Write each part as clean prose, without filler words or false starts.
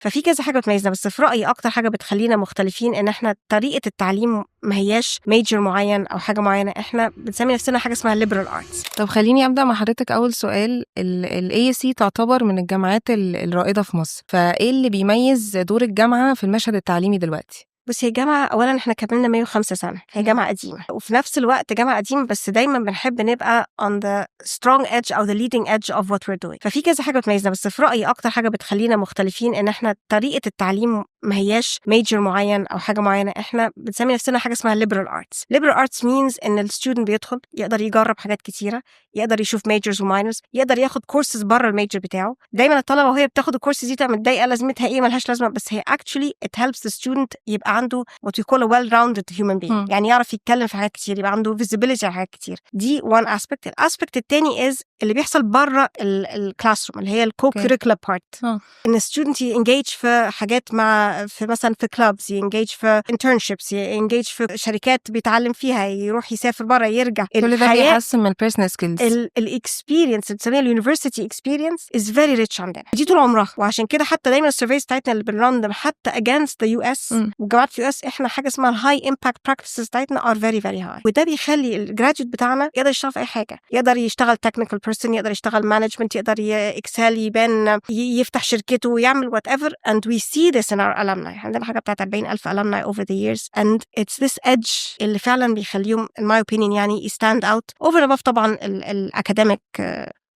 ففي كذا حاجة بتميزنا، بس في رايي اكتر حاجة بتخلينا مختلفين ان احنا طريقه التعليم ما هياش major معين او حاجة معينه. احنا بنسمي نفسنا حاجة اسمها liberal arts. طب خليني ابدا مع حضرتك اول سؤال. ال AUC تعتبر من الجامعات الرائدة في مصر، فايه اللي بيميز دور الجامعة في المشهد التعليمي دلوقتي؟ بصي، هي جامعة أولا إحنا كملنا 105 سنة، هي جامعة قديمة، وفي نفس الوقت جامعة قديمة بس دايما بنحب نبقى on the strong edge أو the leading edge of what we're doing. ففي كذا حاجة بتميزنا، بس في رأيي أكتر حاجة بتخلينا مختلفين إن إحنا طريقة التعليم ما هياش major معين أو حاجة معينة. إحنا بنسمي نفسنا حاجة اسمها liberal arts. liberal arts means إن ال student بيدخل يقدر يجرب حاجات كتيرة، يقدر يشوف majors و minors، يقدر ياخد كورسز بره ال major بتاعه. دايما الطلبة وهي بتاخد الكورسز دي تبقى متضايقه، لازمتها ايه؟ ملهاش لازمه. بس هي actually it helps the student يبقى عنده what we call a well-rounded human being. يعني يعرف يتكلم في حاجات كتير، يبقى عنده visibility على حاجات كتير. دي one aspect. ال aspect التاني is اللي بيحصل بره ال classroom، اللي هي ال co-curricular part، ان ال student ي engage في حاجات مع في مثلا في clubs، ي engage في internships، ي engage في شركات بيتعلم فيها، يروح يسافر بره، يرجع. كل ده بيحسن من ال personal skills. ال experience اللي بنسميها ال university experience is very rich عندنا، دي طول عمرها. وعشان كده حتى دايما ال surveys بتاعتنا اللي بن run حتى against the US وجامعات ال US، احنا حاجة اسمها ال high impact practices بتاعتنا are very very high، وده بيخلي ال graduate بتاعنا يقدر يشتغل في اي حاجه، يقدر يشتغل technical person، يقدر يشتغل management، يقدر excel، يبان، يفتح شركته ويعمل whatever. and we see this in our alumni. عندنا حاجة بتاعت 40,000 alumni over the years and it's this edge اللي فعلا بيخليهم in my opinion يعني stand out over and above طبعا ال academic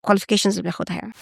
qualifications اللي بياخدها يعني.